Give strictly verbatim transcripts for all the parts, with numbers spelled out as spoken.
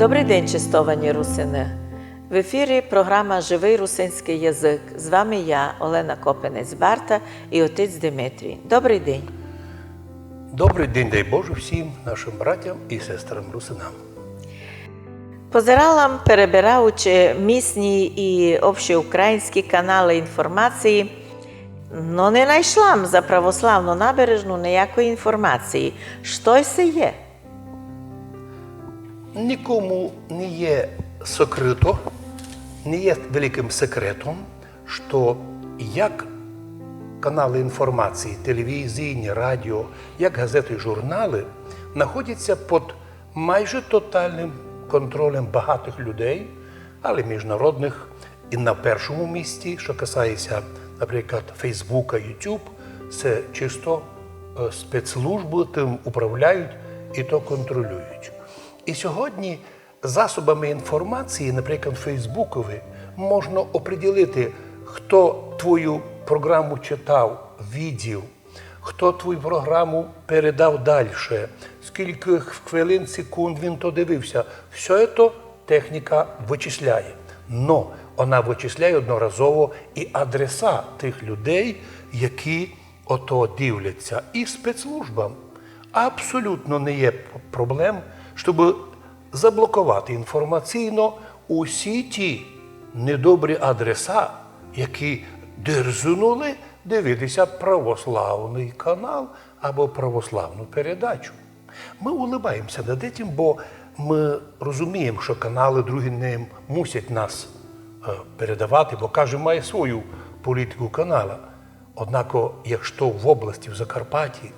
Добрый день, честовані русины! В ефірі програма «Живый русинськый язык». З вами я, Олена Копинець-Барта, і отець Димитрій. Добрый день! Добрый день, дай Боже, всім нашым братям і сестрам русинам. Позирала м, перебираючи місні і общеукраїнські каналы інформації, но не найшла м за православну набережну ниякої інформації. Што се є? Нікому не є сокрыто, не є великым секретом, што як каналы інформації, телевізійні, радіо, як газеты і журналы, находяться під майже тоталным контролем багатых людей, але міжнародных. І на першому місці, што касається, наприклад, Фейсбука, Ютуб, се чисто е, спецслужбы тым управляють і то контролюють. І сьогодні засобами інформації, наприклад, Фейсбукови, можна оприділити, хто твою програму читав, видів, хто твою програму передав дальше, скільки хвилин, секунд він то дивився. Всьо то техніка вычисляє. Но она вычисляє одноразово і адреса тых людей, які ото дивляться, і спецслужбам. Абсолютно не є п- проблем, щоб заблоковати інформаційно усі ті недобрі адреса, які дерзнули дивитися православный канал або православну передачу. Мы улыбаємося над этим, бо мы розумієме, што каналы другі не мусять нас е, передавати, бо кожен має свою політику канала. Однако, якщо в області, в Закарпатті,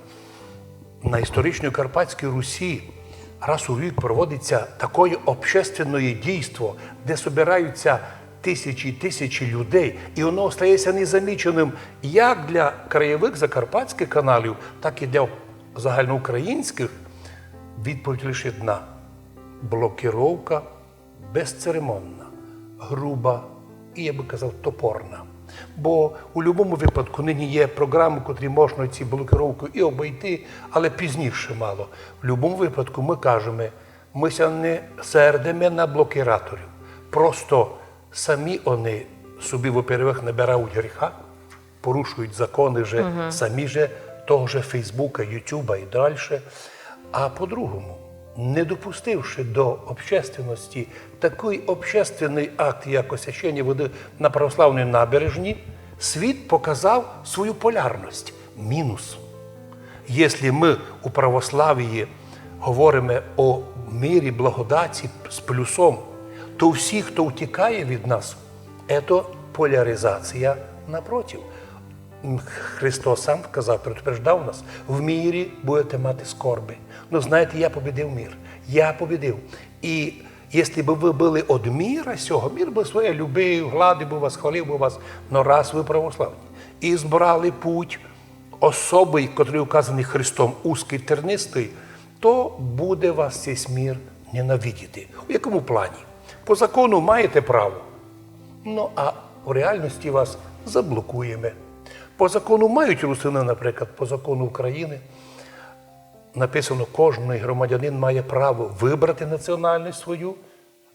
на історичній Карпатській Русі раз у рік проводиться такоє общественне дійство, де собираються тисячі і тисячі людей, і воно остається незаміченим як для краєвых закарпатськых каналів, так і для загальноукраїнськых, відповідь лише одна: блокировка безцеремонна, груба і, я бы казав, топорна. Бо у любому випадку нині є програмы, котрі можна ці блокировку і обойти, але пізніше мало. В любому випадку мы кажеме, мы ся не сердиме на блокираторів. Просто самі они собі, во-первых, набирають гріха, порушують законы же самі же того же Фейсбука, Ютуба і дальше. А по-другому, не допустивши до общественности такый общественный акт, як освящення воды на православній набережні, світ показав свою полярность. Мінус. Якщо мы у православії говориме о мирі, благодаті з плюсом, то всі, хто утікає від нас, это поляризація напротив. М, Христос сам казав, предупреждав нас: в мирі будете мати скорби. Но знаєте, я побідив мир. Я побідив. І якщо бы вы были од мира сього, мир бы своє любив, гладив бы вас, хвалив бы вас, но раз вы православні і збрали путь особый, котрый указаный Христом, узкый, тернистый, то буде вас сей мир ненавидіти. У якому плані? По закону маєте право, ну а в реальности вас заблокуєме. По закону мають русины, наприклад, по закону України написано, кожный громадянин має право выбрати національность свою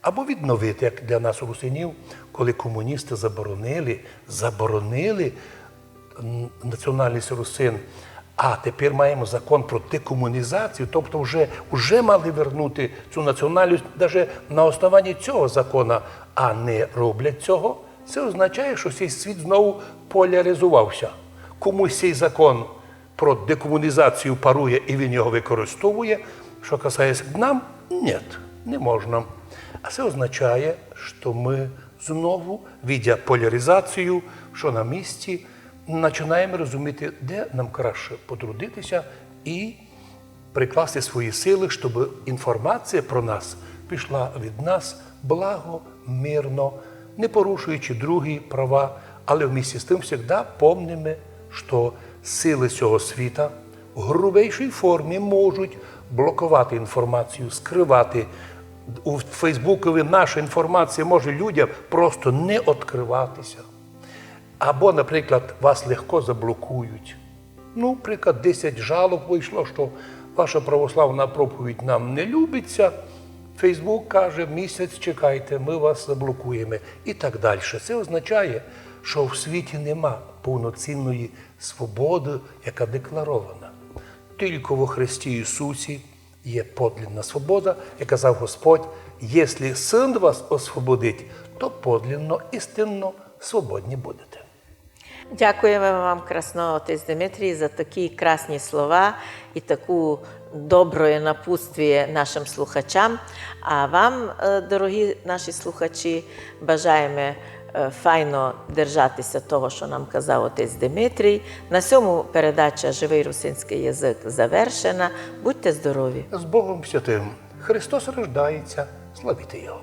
або відновити, як для нас, русинів, коли комуністы заборонили, заборонили м, національность русин. А тепер маємо закон про декомунізацію, тобто вже, вже мали вернути цю національность, даже на основанні цього закона, а не роблять цього. Це означає, що цей світ знову поляризувався. Комусь цей закон про декомунізацію парує і він його використовує. Що касається к нам, ні, не можна. А це означає, що ми знову, видя поляризацію, що на місці, починаємо розуміти, де нам краще потрудитися і прикласти свої сили, щоб інформація про нас пішла від нас благо, мирно, не порушуючи другі права, але вместе з тим завжди помниме, що сили цього світа в грубейшій формі можуть блокувати інформацію, скривати. У Фейсбукові наша інформація може людям просто не відкриватися. Або, наприклад, вас легко заблокують. Ну, наприклад, десять жалоб вийшло, що ваша православна проповідь нам не любиться, Фейсбук каже: «Місяць чекайте, ми вас заблокуємо» і так далі. Це означає, що в світі нема повноцінної свободи, яка декларована. Тільки во Христі Ісусі є подлинна свобода, як казав Господь: «Якщо Син вас освободить, то подлинно, істинно свободні будете». Дякуєме вам красно, отець Димитрій, за такі красні слова і таку доброє напутствіє нашим слухачам. А вам, е, дорогі наші слухачі, бажаєме, е, файно держати ся того, што нам казав отець Димитрій. На сьому передача «Живый русинськый язык» завершена. Будьте здорові! З Богом Святим! Христос рождається, славіте Його!